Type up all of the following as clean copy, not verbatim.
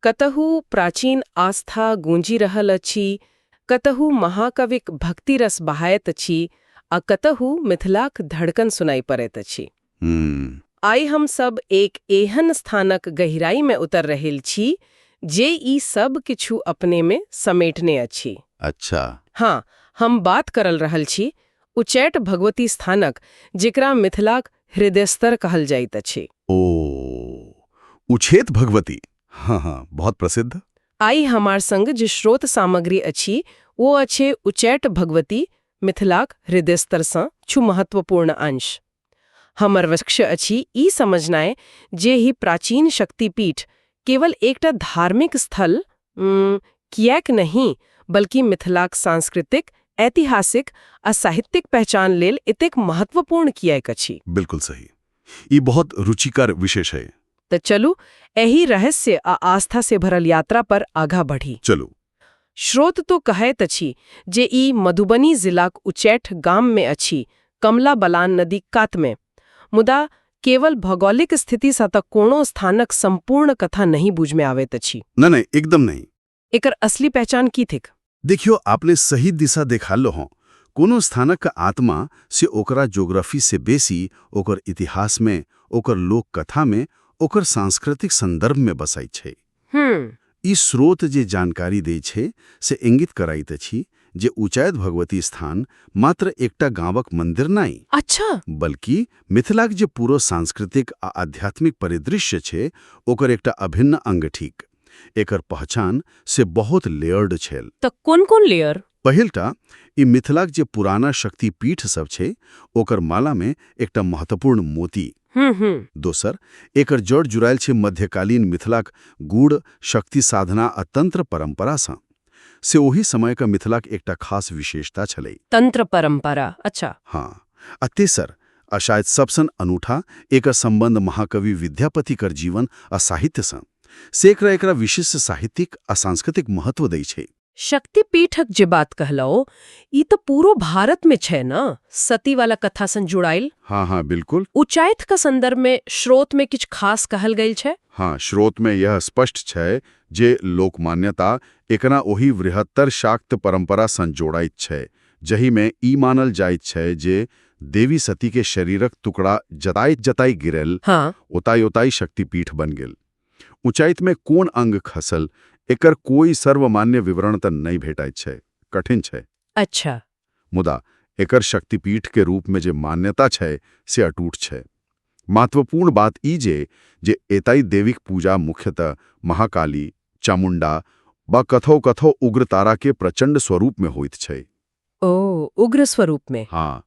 कतहु प्राचीन आस्था गूंजि रहल अछि, कतहु महाकविक भक्तिरस बहायत अछि आ कतहु मिथिलाक धड़कन सुनाई पड़ैत अछि। आइ हम सब एक एहन स्थानक गहराई में उतर रहल छी जे ई सब किछु अपने में समेटने अछि। हाँ, हम बात करल रहल छी उच्चैठ भगवती स्थानक, जेकरा मिथिलाक हृदयस्तर कहल जाइत अछि। ओ, उछेत भगवती। हाँ हाँ, बहुत प्रसिद्ध। आइ हमार संग जे स्रोत सामग्री अछि, वो अछि उच्चैठ भगवती मिथिलाक हृदयस्तर सँ छु महत्वपूर्ण अंश। हमर लक्ष्य अछि ई समझनाइ जे ही प्राचीन शक्तिपीठ केवल एकटा धार्मिक स्थल किएक नहि, बल्कि मिथिलाक सांस्कृतिक, ऐतिहासिक आ साहित्यिक पहचान लेल एतेक महत्वपूर्ण किएक अछि। बिल्कुल सही। ई बहुत रुचिकर विषय है। तऽ चलू, एहि रहस्य आ आस्था से भरल यात्रा पर आगाँ बढ़ी। चलू। स्रोत तो कहैत अछि जे ई मधुबनी जिलाक उच्चैठ गाम में अछि, कमला बलान नदी कात में। मुदा केवल भौगोलिक स्थिति सँ तऽ कोनो स्थानक संपूर्ण कथा नहीं बुझ में आबैत अछि। नहीं नहीं, एकदम नहीं। एकर असली पहचान की थिक? देखियो, आपने सही दिशा देखा हो। कोनो स्थानक आत्मा से ओकरा ज्योग्राफी से बेसी ओकर इतिहास में, ओकर लोक कथा में, ओकर सांस्कृतिक संदर्भ में बसैत छै। ई स्रोत जे जानकारी दै छै, से इंगित कराइत अछि जे उच्चैठ भगवती स्थान मात्र एकटा गांवक मंदिर नहि, बल्कि मिथिलाक जे पूरा सांस्कृतिक आ आध्यात्मिक परिदृश्य छै, ओकर एकटा अभिन्न अंग ठीक। एकर पहचान से बहुत लेयर्ड छल। तऽ कोन कोन लेयर? पहिलटा, ई मिथिलाक जे पुराना शक्तिपीठ सब छै, ओकर माला में एकटा महत्वपूर्ण मोती। हम्म हम्म दोसर, एकर जड़ जुड़ायल छै मध्यकालीन मिथिलाक गूढ़ शक्ति साधना आ तंत्र परंपरा सँ। से ओहि समयक मिथिलाक एकटा खास विशेषता छलै। तंत्र परंपरा, अच्छा। हाँ, आ तेसर आ शायद सबसँ अनूठा, एकर संबंध महाकवि विद्यापति कर जीवन आ साहित्य सँ। से एकरा एकरा विशिष्ट साहित्यिक आ सांस्कृतिक महत्व दै छै। शक्तिपीठक जे बात कहलौ, ई तऽ पूरो भारत में छै न, सती वाला कथा सन जुड़ायल? हाँ हाँ, बिल्कुल। उच्चैठ के संदर्भ में स्रोत में किछु खास कहल गेल छै? हाँ, स्रोत में यह स्पष्ट छै जे लोकमान्यता एकरा ओहि वृहत्तर शाक्त परंपरा सँ जोड़ाइत छै, जहिमे ई मानल जाइत छै जे देवी सती के शरीरक टुकड़ा जताई जताई गिरल, ओताई ओताई शक्तिपीठ बन गेल। उच्चैठ में कोन अंग खसल, एकर कोई सर्वमान्य विवरण तऽ नहि भेटाइत छै, कठिन छै। मुदा एकर शक्तिपीठ के रूप में जे मान्यता छै, से अटूट छै। महत्वपूर्ण बात ई जे जे एतय देवीक पूजा मुख्यतः महाकाली, चामुंडा वा कथौ कथौ उग्रतारा के प्रचंड स्वरूप में होइत छै। ओ, उग्र स्वरूप में। हाँ,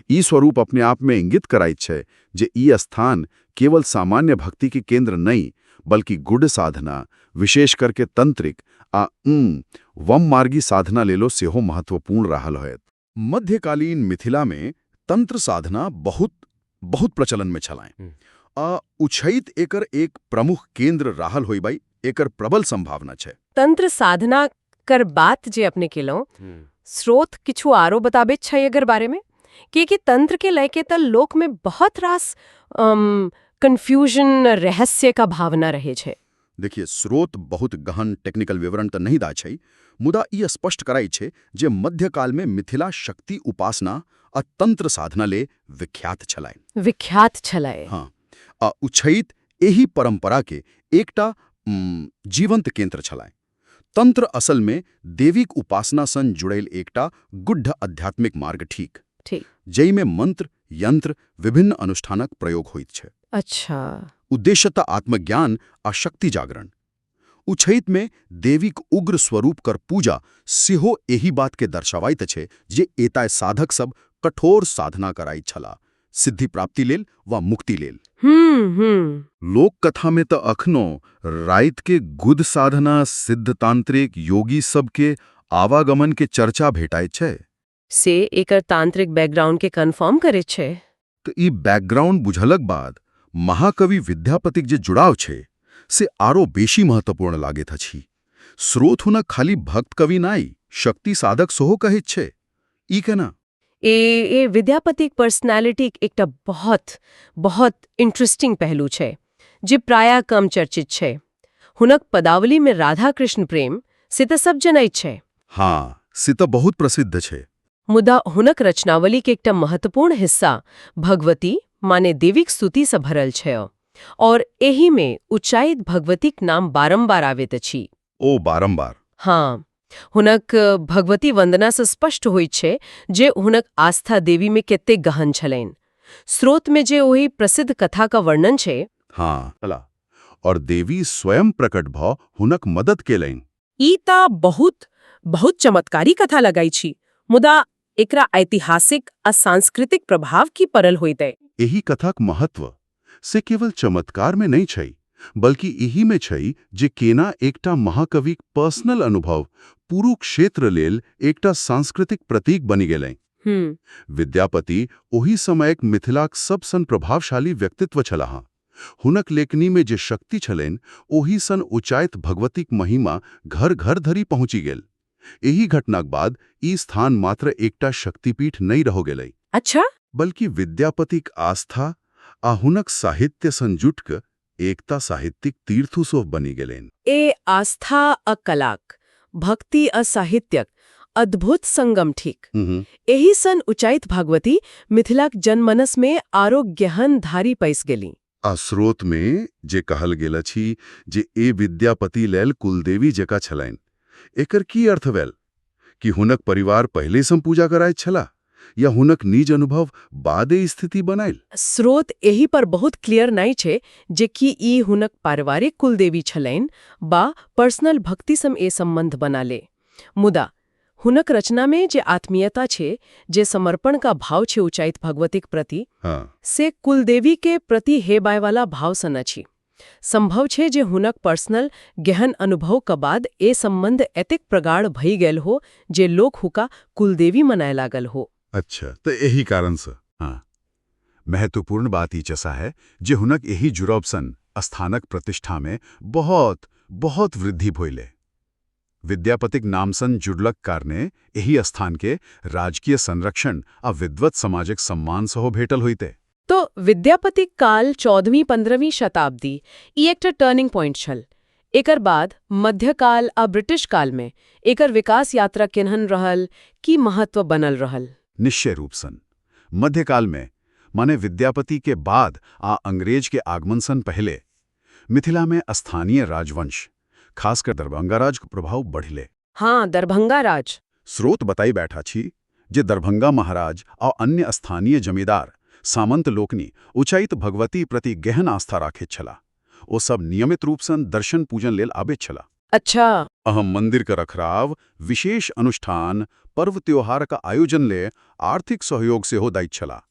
ई स्वरूप अपने आप में इंगित कराइत छै जे ई स्थान केवल सामान्य भक्ति के केंद्र नहीं, बल्कि गूढ़ साधना, विशेष करके तंत्रिक आ वम मार्गी साधना लेलो सेहो महत्वपूर्ण रहल होयत। मध्यकालीन मिथिला में तंत्र साधना बहुत बहुत प्रचलन में छलाय आ उछैत एकर एक प्रमुख केंद्र रहल होइबाई एकर प्रबल संभावना छै। तंत्र साधना कर बात जे अपने केलहुँ, स्रोत किछु आरो बताबैत छै एकर बारे में? किएकि तंत्र के लयके तऽ लोक में बहुत रास कंफ्यूजन, रहस्य का भावना रहे छै। देखिए, स्रोत बहुत गहन टेक्निकल विवरण तऽ नहीं दा छै, मुदा ई स्पष्ट कराई छै जे मध्यकाल में मिथिला शक्ति उपासना आ तंत्र साधना ले विख्यात छलाय। विख्यात छलै। हाँ, आ उछैत एही परंपरा के एकटा जीवंत केंद्र छलाय। तंत्र असल में देवीक उपासना सन जुड़ल एकटा गूढ़ आध्यात्मिक मार्ग ठीक, जाहिमे मंत्र, यंत्र, विभिन्न अनुष्ठानक प्रयोग होइत छै। उद्देश्यतः आत्मज्ञान आ शक्ति जागरण। उछैत में देवीक उग्र स्वरूप कर पूजा सेहो एही बात के दर्शावैत छै जे एतय साधक सब कठोर साधना कराइत छलाह, सिद्धि प्राप्ति लेल वा मुक्ति लेल। हम्म हम्म लोक कथा में तऽ अखनो राति के गुद साधना सिद्ध तांत्रिक योगी सबके आवागमन के चर्चा भेटाइत छै। से एकर तांत्रिक बैकग्राउंड के कंफर्म करे छै। तऽ ई बैकग्राउंड बुझलक बाद महाकवि विद्यापतिक जे जुड़ाव छै, से आरो बेसी महत्वपूर्ण लागैत अछि। स्रोत हुनक खाली भक्त कवि नाइ, शक्ति साधक सेहो कहैत छै। ई केना? ए ए विद्यापतिक पर्सनालिटीक एकटा बहुत बहुत इंटरेस्टिंग पहलू छै, जे प्रायः कम चर्चित छै। हुनक पदावली में राधा कृष्ण प्रेम से तऽ सब जनैत छै। हाँ, से तऽ बहुत प्रसिद्ध छै। मुदा हुनक रचनावली के एकटा महत्वपूर्ण हिस्सा भगवती माने देवीक स्तुति से भरल छै और एही में उच्चाइत भगवतीक नाम बारंबार आबैत अछि। ओ बारंबार? हाँ, हुनक भगवती वंदना से स्पष्ट होइत छै जे हुनक आस्था देवी में कतेक गहन छलनि। स्रोत में जे ओहि प्रसिद्ध कथा का वर्णन छै, हाँ, और देवी स्वयं प्रकट भ हुनक मदद केलनि। ई तऽ बहुत बहुत चमत्कारी कथा लगाई छी, मुदा एकरा ऐतिहासिक आ सांस्कृतिक प्रभाव की पड़ल होइतै? एहि कथाक महत्व से केवल चमत्कार में नहीं छै, बल्कि एही में छै जे केना एकटा महाकविक पर्सनल अनुभव पूरा क्षेत्र लेल एकटा सांस्कृतिक प्रतीक बनि गेलै। विद्यापति ओहि समयक मिथिलाक सबसन प्रभावशाली व्यक्तित्व छलाह। हुनक लेखनी में जे शक्ति छलनि, ओहि सन उचाइत भगवतीक महिमा घर घर धरि पहुंची गेल। एहि घटनाक बाद ई स्थान मात्र एकटा शक्तिपीठ नहि रह गेलै, बल्कि विद्यापतिक आस्था आ हुनक साहित्य सन जुटक एकता साहित्यिक तीर्थोत्सव बनि गेलनि। ए आस्था आ कलाक, भक्ति आ साहित्यक अद्भुत संगम ठीक। एही सन उचाइत भगवती मिथिलाक जनमनस में आरो गहन धारी पैस गेली। आ स्रोत में जे कहल गेल अछि जे ए विद्यापति लेल कुलदेवी जकाँ छलनि, एकर की अर्थ भेल? कि हुनक परिवार पहिले सँ पूजा कराइत छला या हुनक निज अनुभव बादे स्थिति बनायल? स्रोत एही पर बहुत क्लियर नहीं छै जे कि ई हुनक पारिवारिक कुलदेवी छलनि बा पर्सनल भक्ति सम ए संबंध बना ले। मुदा हुनक रचना में जे आत्मीयता छै, जे समर्पण का भाव छै उचाइत भगवतीक प्रति, से कुलदेवी के प्रति हेबाय वाला भाव सन अछि। संभव छै जे हुनक पर्सनल गहन अनुभव के बाद ए संबंध एतेक प्रगाढ़ भई गेल हो जे लोक हुका कुलदेवी मनाए लागल हो। अच्छा, तो यही कारण से। हाँ, महत्वपूर्ण बात ई चसा है जे हुनक एही जुड़ब सन स्थानक प्रतिष्ठा में बहुत बहुत वृद्धि भइले। विद्यापतिक नाम सन जुड़लक कारणे एही स्थान के राजकीय संरक्षण आ विद्वत समाजक सम्मान सेहो भेटल होइते। तो विद्यापतिक काल 14वीं 15वीं शताब्दी ई एकटा टर्निंग पॉइंट छल। एकर बाद मध्यकाल आ ब्रिटिश काल में एकर विकास यात्रा केहन रहल, की महत्व बनल रहल? निश्चय रूप सन मध्यकाल में, माने विद्यापति के बाद आ अंग्रेज के आगमन सन पहले, मिथिला में स्थानीय राजवंश, खासकर दरभंगा राज के प्रभाव बढ़ले। हाँ, दरभंगा राज। स्रोत बताई बैठा छी जे दरभंगा महाराज आ अन्य स्थानीय जमींदार सामंत लोकनि उचाइत भगवती प्रति गहन आस्था राखैत छला। ओ सब नियमित रूप सन दर्शन पूजन लेल आबैत छला। अहम मंदिर का रखराव, विशेष अनुष्ठान, पर्व त्योहार का आयोजन ले आर्थिक सहयोग सेहो दैत छला।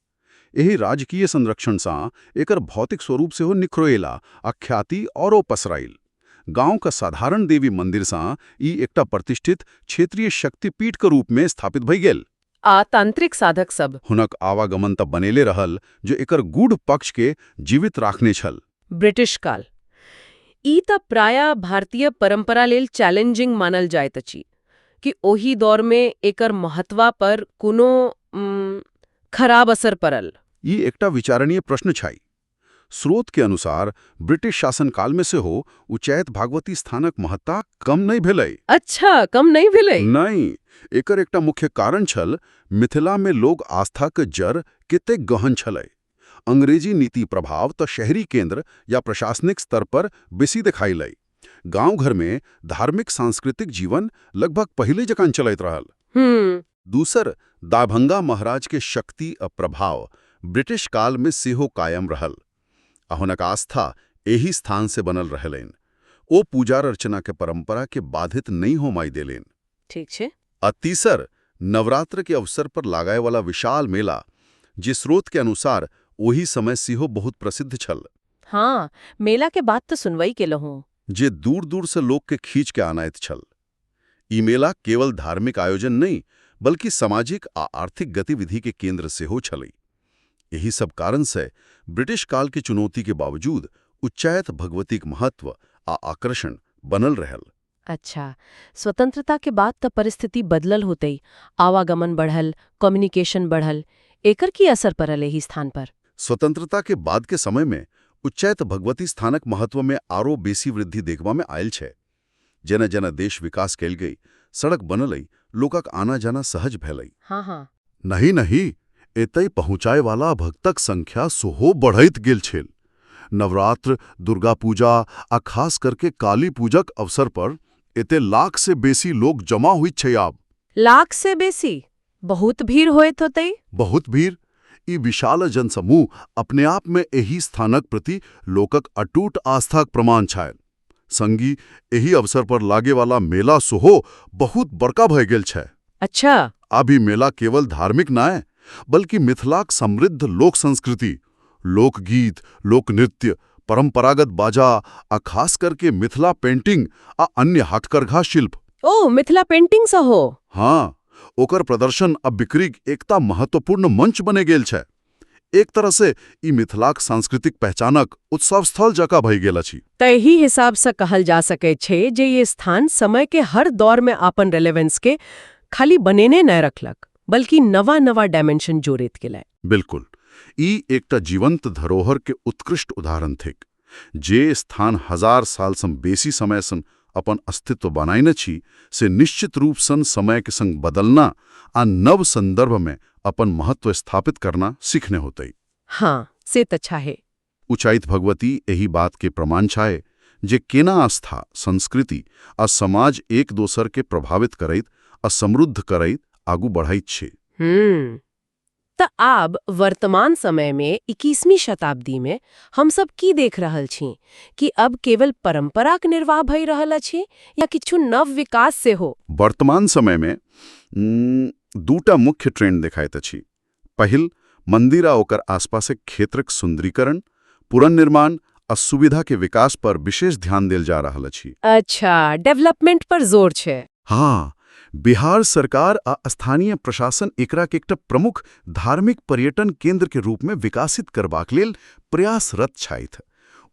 एहि राजकीय संरक्षण सँ एकर भौतिक स्वरूप सेहो निखरोएला आ ख्याति औरो पसराइल। गांव का साधारण देवी मंदिर सँ ई एकटा प्रतिष्ठित क्षेत्रीय शक्तिपीठ के रूप में स्थापित भई गेल। आ तांत्रिक साधक सब? हुनक आवागमन त बनेले रहल, जो एकर गूढ़ पक्ष के जीवित राखने छल। ब्रिटिश काल, ई तऽ प्रायः भारतीय परंपरा लेल चैलेंजिंग मानल जाइत अछि। कि ओहि दौर में एकर महत्व पर कोनो खराब असर पड़ल? ई एकटा विचारणीय प्रश्न छै। स्रोत के अनुसार ब्रिटिश शासनकाल में सेहो उच्चैत भगवती स्थानक महत्ता कम नहि भेलै। अच्छा, कम नहीं भेलै? नहि। एकर एकटा मुख्य कारण छल मिथिला में लोक आस्थाक जड़ कतेक गहन छलै। अंग्रेजी नीति प्रभाव तऽ शहरी केंद्र या प्रशासनिक स्तर पर बेसी देखाइलै। गांव घर में धार्मिक सांस्कृतिक जीवन लगभग पहिले जकाँ चलैत रहल। दूसर, दरभंगा महाराज के शक्ति आ प्रभाव ब्रिटिश काल में सेहो कायम रहल आ हुनक आस्था एही स्थान से बनल रहलनि। ओ पूजा अर्चना के परंपरा के बाधित नहीं होमाई देलनि। ठीक छै। आ तीसर, नवरात्र के अवसर पर लगाए वाला विशाल मेला, जे स्रोत के अनुसार ओही समय सेहो बहुत प्रसिद्ध छल। हाँ, मेला के बात तऽ सुनवई केलहुँ। जे दूर दूर से लोग के खींच के आनाइत छल। ई मेला केवल धार्मिक आयोजन नहीं, बल्कि सामाजिक आ आर्थिक गतिविधि के केंद्र सेहो छलै। यही सब कारण से ब्रिटिश काल की चुनौती के बावजूद उच्चायत भगवतीक महत्व आ आकर्षण बनल रहल। अच्छा, स्वतंत्रता के बाद तऽ परिस्थिति बदलल होतई, आवागमन बढ़ल, कम्युनिकेशन बढ़ल, एकर की असर पड़ल एहि स्थान पर? स्वतंत्रता के बाद के समय में उच्चैत भगवती स्थानक महत्व में आरो बेसी वृद्धि देखबा में आयल छै। जेना जेना देश विकास कयल गई, सड़क बनलै, लोकक आना जाना सहज भेलै। हाँ हाँ नहीं नहीं, एतय पहुँचाए वाला भक्तक संख्या सेहो बढ़ैत गेल छल। नवरात्र, दुर्गा पूजा आ खास करके काली पूजाक अवसर पर एते लाख से बेसी लोग जमा होइत छै आब। लाख से बेसी? बहुत भीड़ होइत होतै। बहुत भीड़। ई विशाल जनसमूह अपने आप में एहि स्थानक प्रति लोकक अटूट आस्थाक प्रमाण छै। संगी एहि अवसर पर लागे वाला मेला सेहो बहुत बड़का भए गेल छै। आब ई मेला केवल धार्मिक नहि, बल्कि मिथिलाक समृद्ध लोक संस्कृति, लोकगीत, लोकनृत्य, परंपरागत बाजा आ खास करके मिथिला पेंटिंग आ अन्य हथकरघा शिल्प। ओ, मिथिला पेंटिंग सेहो? हाँ, ओकर प्रदर्शन आ बिक्रीक एकटा महत्वपूर्ण मंच बने गेल छै। एक तरह से ई मिथिलाक सांस्कृतिक पहचानक उत्सव स्थल जकाँ भए गेल अछि। तऽ एहि हिसाबसँ कहल जा सकै छै जे ये स्थान समय के हर दौर में आपन रेलेवेंस के खाली बनेने नहि रखलक, बल्कि नवा नवा डायमेंशन जोड़ैत गेलै। बिल्कुल, ई एकटा जीवंत धरोहर के उत्कृष्ट उदाहरण थिक। जे स्थान हजार साल सँ बेसी समय सँ अपन अस्तित्व बनायने छी, से निश्चित रूप सँ समय के संग बदलना आ नव संदर्भ में अपन महत्व स्थापित करना सीखने होतै। हाँ, से तऽ छै। उच्चैत भगवती एहि बात के प्रमाण छै जे केना आस्था, संस्कृति आ समाज एक दोसर के प्रभावित करैत आ समृद्ध करैत आगू बढ़ैत छै। तऽ आब वर्तमान समय में, 21वीं शताब्दी में हमसब की देख रहल छी? कि अब केवल परंपराक निर्वाह भए रहल अछि या किछु नव विकास सेहो? वर्तमान समय में दूटा मुख्य ट्रेंड देखाइत अछि। पहिल, मंदिर आ ओकर आसपासक क्षेत्रक सुंदरीकरण, पुनर्निर्माण आ सुविधा के विकास पर विशेष ध्यान देल जा रहल अछि। अच्छा, डेवलपमेंट पर जोर छै। हाँ, बिहार सरकार आ स्थानीय प्रशासन एकरा के एकटा प्रमुख धार्मिक पर्यटन केंद्र के रूप में विकसित करबाक लेल प्रयासरत छथि।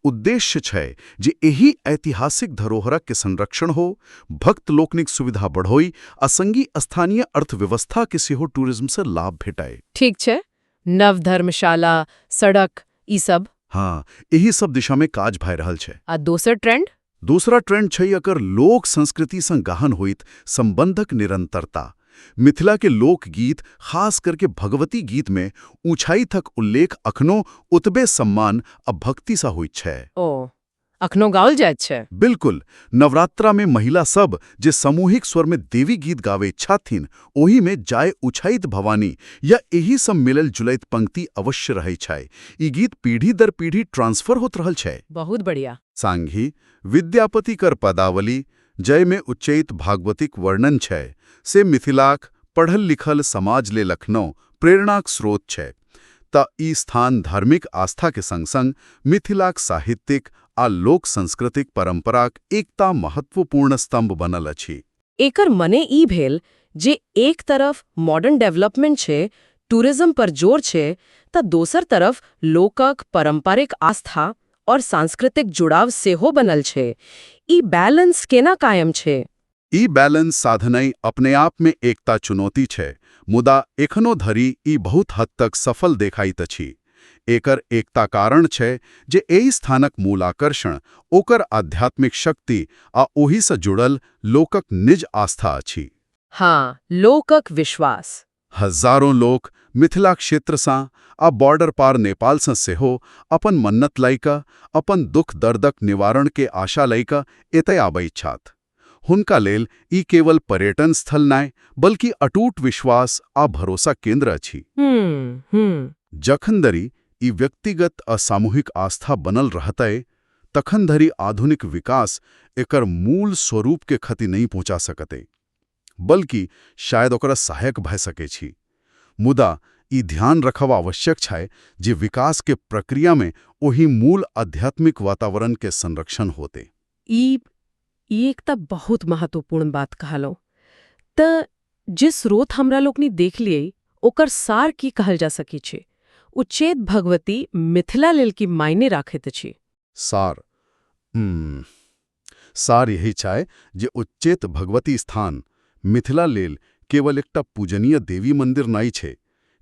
उद्देश्य छै जे एहि ऐतिहासिक धरोहरक के संरक्षण हो, भक्त लोकनिक सुविधा बढ़ोई आ संगी स्थानीय अर्थव्यवस्था के सेहो टूरिज्म से लाभ भेटाए। ठीक छै, नव धर्मशाला, सड़क, ई सब। हाँ, एहि सब दिशा में काज भए रहल छै। आ दोसर ट्रेंड? दूसरा ट्रेंड छै एकर लोक संस्कृति संग गहन होइत संबंधक निरंतरता। मिथिला के लोकगीत, खास करके भगवती गीत में ऊंचाईथक उल्लेख अखनो ओतबे सम्मान आ भक्ति सा होइत छै। ओ, अखनो गाओल जाइत छै? बिल्कुल। नवरात्रा में महिला सब जे सामूहिक स्वर में देवी गीत गावे छथिन, ओहि में जाय उछैत भवानी या एही सब मिलल जुलैत पंक्ति अवश्य रहै छै। ई गीत पीढ़ी दर पीढ़ी ट्रांसफर होत रहल छै। बहुत बढ़िया। सांघी विद्यापति कर पदावली, जयमे उच्चैत भागवतीक वर्णन छै, से मिथिलाक पढ़ल लिखल समाज ले लखनऊ प्रेरणाक स्रोत छै। त ई स्थान धार्मिक आस्था के संग संग मिथिलाक साहित्यिक आ लोक सांस्कृतिक परंपराक एकटा महत्वपूर्ण स्तंभ बनल अछि। एकर मने ई भेल जे एक तरफ मॉडर्न डेवलपमेंट छै, टूरिज्म पर जोर छै, तऽ दोसर तरफ लोकक पारंपरिक आस्था और सांस्कृतिक जुड़ाव सेहो बनल छै। ई बैलेंस केना कायम छै? ई बैलेंस साधनाइ अपने आप में एकटा चुनौती छै, मुदा एखनो धरि ई बहुत हद तक सफल देखाइत अछि। एकर एकटा कारण छै जे एहि स्थानक मूल आकर्षण ओकर आध्यात्मिक शक्ति आ ओहिसँ जुड़ल लोकक निज आस्था अछि। हाँ, लोकक विश्वास। हजारों लोक मिथिला क्षेत्रसँ आ बॉर्डर पार नेपालसँ सेहो अपन मन्नत लए कऽ, अपन दुख दर्दक निवारण के आशा लए कऽ एतय आबैत छथि। हुनका लेल ई केवल पर्यटन स्थल नहि, बल्कि अटूट विश्वास आ भरोसा केंद्र अछि। हम्म हम्म जखन धरि ई व्यक्तिगत आ सामूहिक आस्था बनल रहतै, तखन धरि आधुनिक विकास एकर मूल स्वरूप के क्षति नहि पहुंचा सकतै, बल्कि शायद ओकरा सहायक भए सकै छी। मुदा ई ध्यान रखब आवश्यक छै जे विकास के प्रक्रिया में ओहि मूल आध्यात्मिक वातावरण के संरक्षण होते। ई ई एकटा बहुत महत्वपूर्ण बात कहलहुँ। तऽ जे स्रोत हमरा लोकनि देख लियै, ओकर सार की कहल जा सकै छै? उच्चैत भगवती मिथिला लेल की मायने राखैत अछि? सार, सार यही छै जे उच्चैत भगवती स्थान मिथिला लेल केवल एकटा पूजनीय देवी मंदिर नहि छै,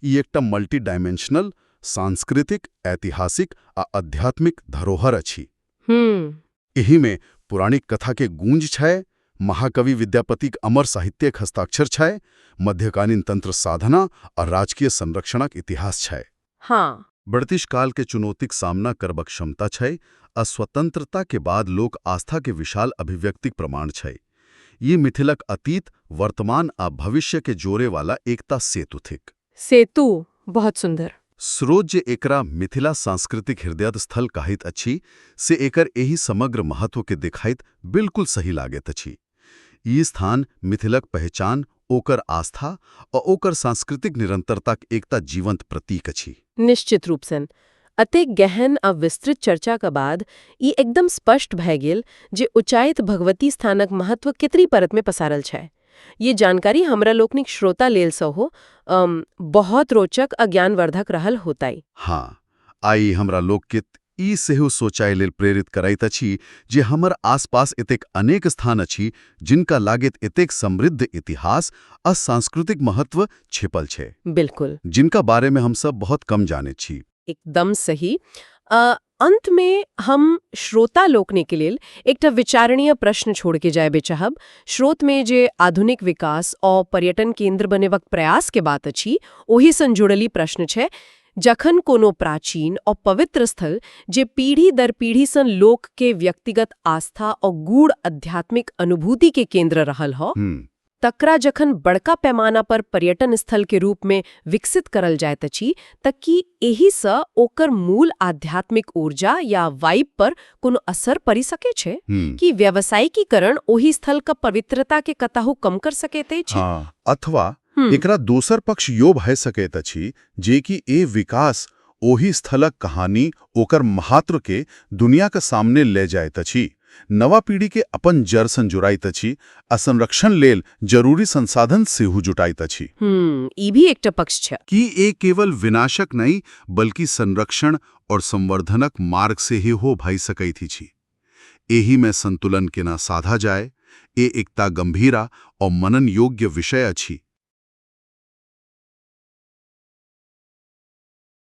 ई एकटा मल्टी डायमेंशनल सांस्कृतिक, ऐतिहासिक आ आध्यात्मिक धरोहर अछि। एहिमे पौराणिक कथा के गूंज छै, महाकवि विद्यापतिक अमर साहित्यिक हस्ताक्षर छै, मध्यकालीन तंत्र साधना आ राजकीय संरक्षणक इतिहास छै। ब्रिटिश काल के चुनौतीक सामना करबाक क्षमता छै आ स्वतंत्रता के बाद लोक आस्था के विशाल अभिव्यक्तिक प्रमाण छै। ये मिथिलाक अतीत, वर्तमान आ भविष्य के जोड़े वाला एकता सेतु थिक। सेतु, बहुत सुंदर। स्रोत जे एकरा मिथिला सांस्कृतिक हृदय स्थल कहैत अछि, से एकर एहि समग्र महत्व के देखाइत बिल्कुल सही लागैत अछि। ई स्थान मिथिलक पहचान, ओकर आस्था आ ओकर सांस्कृतिक निरंतरताक एकटा जीवंत प्रतीक अछि। निश्चित रूपसँ। अतेक गहन आ विस्तृत चर्चाक बाद ई एकदम स्पष्ट भए गेल जे उच्चैठ भगवती स्थानक महत्व केतरी परत में पसारल छै। ये जानकारी हमरा लोकनिक श्रोता लेल सेहो बहुत रोचक आ ज्ञानवर्धक रहल होतै। हाँ, आइ हमरा लोकके ई सेहो सोचाय लेल प्रेरित करैत अछि जे हमर आसपास एतेक अनेक स्थान अछि जिनका लागैत एतेक समृद्ध इतिहास आ सांस्कृतिक महत्व छिपल छै, जिनका बारे में हमसब बहुत कम जानैत छी। एकदम सही। अंत में हम श्रोता लोकनिक लेल एकटा विचारणीय प्रश्न छोड़ के जायबे चाहब। स्रोत में जे आधुनिक विकास और पर्यटन केंद्र बनेबाक प्रयास के बात अछि, ओहि सन जुड़ली प्रश्न छै। जखन कोनो प्राचीन और पवित्र स्थल जे पीढ़ी दर पीढ़ी सन लोक के व्यक्तिगत आस्था और गूढ़ आध्यात्मिक अनुभूति के केंद्र रहल हो, तकरा जखन बड़का पैमाना पर पर्यटन स्थल के रूप में विकसित करल जाइत अछि, त की एहि सँ ओकर मूल आध्यात्मिक ऊर्जा या वाइब पर कोनो असर पड़ि सकै छै? कि व्यावसायिकीकरण ओहि स्थल क पवित्रता के कतहु कम कर सकैत अछि? हाँ, अथवा एकरा दोसर पक्ष यो भए सकैत अछि जे कि ए विकास ओहि स्थलक कहानी, ओकर महत्व के दुनिया के सामने ले जाइत अछि, नवा पीढ़ी के अपन जड़ सन जुड़ाइत अछि आ संरक्षण लेल जरूरी संसाधन सेहो जुटाइत अछि। ई भी एकटा पक्ष छै। कि ए केवल विनाशक नहीं, बल्कि संरक्षण और संवर्धनक मार्ग से ही हो भई सकैत अछि। एही में संतुलन केना साधा जाए, ए एकता गंभीरा और मनन योग्य विषय अछि।